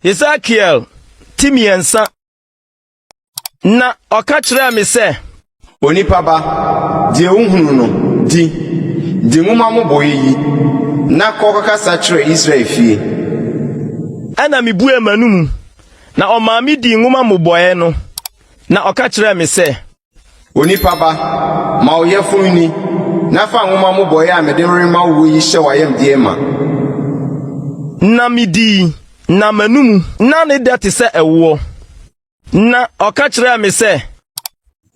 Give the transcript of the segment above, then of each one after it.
Hesekiel ti mmiɛnsa. Na ɔka kyerɛɛ me sɛ. Onipa ba, deɛ wohunu no, di. Di nwoma mmobɔeɛ yi, na kɔ kɔkasa kyerɛ Israel fie. Ɛnna mibuee m'anom, na ɔmaa midii nwoma mmobɔeɛ no, na ɔka kyerɛɛ me sɛ. Onipa ba, ma wo yafunu nni, na fa nwoma mmobɔeɛ a mede rema woɔ yi hyɛ w'ayamdeɛ ma. Na midii, na m'anom na ne dɛ te sɛ ɛwoɔ. Na ɔka kyerɛɛ me sɛ.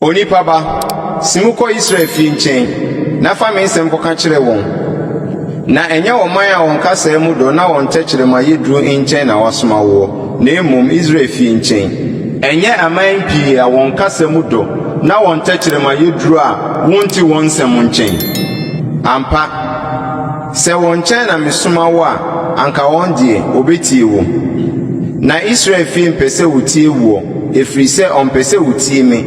Onipa ba, si mu kɔ Israel fie nkyɛn, na fa me nsɛm kɔka kyerɛ wɔn. Na ɛnyɛ ɔman a wɔn kasaa mu dɔ na wɔn tɛkyerɛma yɛ duru nkyɛn na wɔasoma woɔ, na mmom Israel fie nkyɛn. Ɛnyɛ aman pii a wɔn kasa mu dɔ na wɔn tɛkyerɛma yɛ duru a wonte wɔn nsɛm nkyɛn. Ampa, sɛ wɔn nkyɛn na mesoma wo a, anka wɔn deɛ, wɔbɛtie wo. Na Israel fie mpɛ sɛ wɔtie woɔ, ɛfiri sɛ wɔmpɛ sɛ wɔtie me.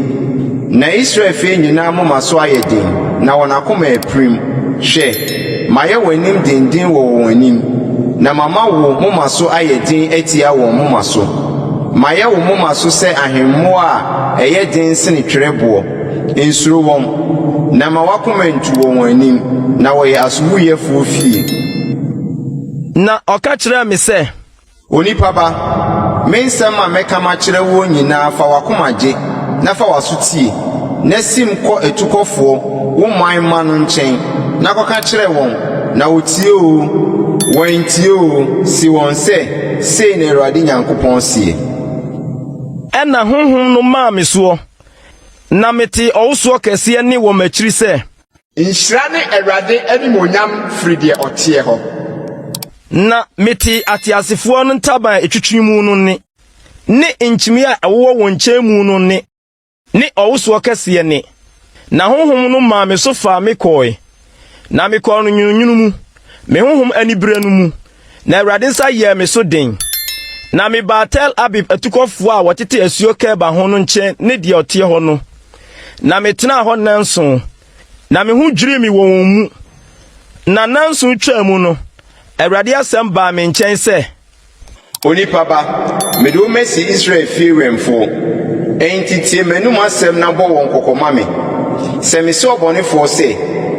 Na Israel fie nyinaa moma so ayɛ den, na wɔn akoma apirim. Hwɛ, mayɛ w'anim denden wɔ wɔn anim, na mama wo moma so ayɛ den atia wɔn moma so. Mayɛ wo moma so sɛ ahemmoɔ a ɛyɛ den sene twerɛboɔ. Nsuro wɔn, na mma w'akoma nntu wɔ wɔn anim, na wɔyɛ asowuiɛfoɔ fie. Na ɔka kyerɛɛ me sɛ. Onipa ba, me nsɛm a mɛka makyerɛ woɔ nyinaa fa w'akoma gye, na fa w'aso tie, na sim kɔ atukɔfoɔ, wo man mma no nkyɛn, na kɔka kyerɛ wɔn, na wɔtie oo, wɔantie oo, se wɔn sɛ, Sei na Awurade Nyankopɔn seɛ. Ɛnna Honhom no maa me soɔ, na metee ɔwosoɔ kɛseɛ nne wɔ m'akyiri sɛ. Nhyira ne Awurade animuonyam firi deɛ ɔteɛ hɔ. Na metee ateasefoɔ no ntaban a ɛtwitwi mu no nne, ne nkyimiiɛ a ɛwowɔ wɔn nkyɛn mu no nne, ne ɔwosoɔ kɛseɛ nne. Na honhom no maa me so faa me kɔɔe, na mekɔɔ no nwononwono mu, me honhom anibereɛ no mu, na Awurade nsa yɛɛ me so den. Na mebaa Tel Abib atukɔfoɔ a wɔtete asuo Kebar ho no nkyɛn ne deɛ ɔteɛ hɔ no, na metenaa hɔ nnanson. Na me ho dwirii me wɔ wɔn mu. Na nnanson twaa mu no, Awurade asɛm baa me nkyɛn sɛ. Onipa ba, mede wo masi Israel fie wɛmfoɔ. Enti tie m'anom asɛm na bɔ wɔn kɔkɔ ma me. Sɛ mese ɔbɔnefoɔ sɛ,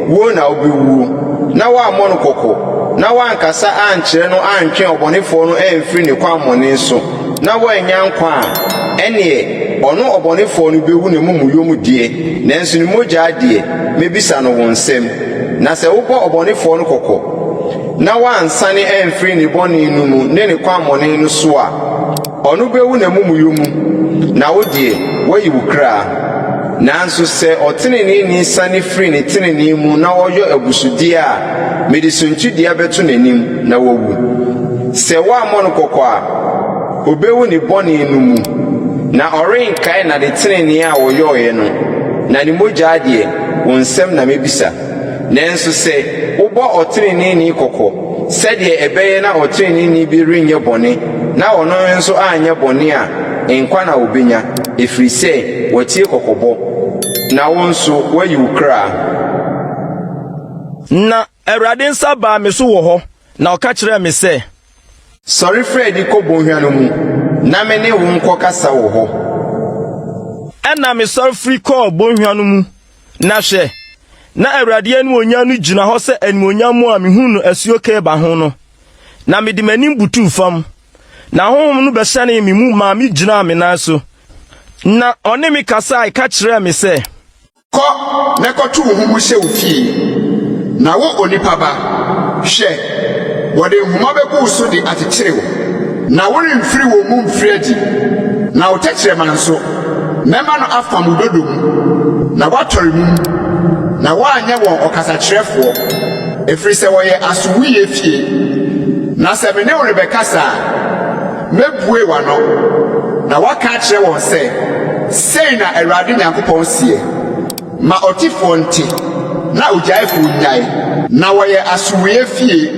'Wuo na wobɛwuo, na woammɔ no kɔkɔ, na woankasa ankyerɛ no antwe ɔbɔnefoɔ no amfiri ne kwammɔne so, na wannya nkwa a, ɛnneɛ, ɔno ɔbɔnefoɔ no bɛwu n'amumuyɔ mu deɛ, nanso ne mogya deɛ, mɛbisa no wo nsam. Na sɛ wobɔ ɔbɔnefoɔ no kɔkɔ, na wansane amfiri ne bɔne no mu ne ne kwammɔne no so a, ɔno bɛwu n'amumuyɔ mu, na wo deɛ, woayi wo kra. Nanso sɛ ɔteneneeni sane firi ne tenenee mu na ɔyɔ abusudeɛ a, mede suntidua bɛto n'anim, na wawu. Sɛ woammɔ no kɔkɔ a, obewu ne bɔne no mu, na ɔrenkae n'adetenenee a ɔyɔeɛ no, na ne mogya deɛ, wo nsam na mɛbisa. Nanso sɛ wobɔ ɔteneneeni kɔkɔ, sɛdeɛ ɛbɛyɛ na ɔteneneeni bi renyɛ bɔne, na ɔno nso anyɛ bɔne a, nkwa na ɔbɛnya, ɛfiri sɛ watie kɔkɔbɔ, na wo nso woayi wo kra. Na Awurade nsa baa me so wɔ hɔ, na ɔka kyerɛɛ me sɛ. Sɔre firi adi kɔ bɔnhwa no mu, na me ne wo nkɔkasa wɔ hɔ. Ɛnna mesɔre firi kɔɔ bɔnhwa no mu, na hwɛ, na Awurade animuonyam no gyina hɔ sɛ animuonyam a mihuu no asuo Kebar ho no, na mede m'anim butuu fam. Na honhom no bɛhyɛnee me mu maa migyinaa me nan so, na ɔne me kasae ka kyerɛɛ me sɛ. Kɔ na kɔto wo ho mu hyɛ wo fie. Na wo onipa ba, hwɛ, wɔde nhoma bɛgu wo so de akyekyere wo, na woremfiri wɔn mu mfiri adi, na wo tɛkyerɛma nso, mɛma no afam wo dodo mu, na woatɔre mum, na woanyɛ wɔn ɔkasakyerɛfoɔ, ɛfiri sɛ wɔyɛ asowuiɛ fie. Na sɛ me ne wo rebɛkasa a, Mɛbue w'ano, na woaka akyerɛ wɔn sɛ, 'Sei na Awurade Nyankopɔn seɛ. Ma ɔtefoɔ nte, na ogyaefoɔ nnyae. Na wɔyɛ asowuiɛ fie.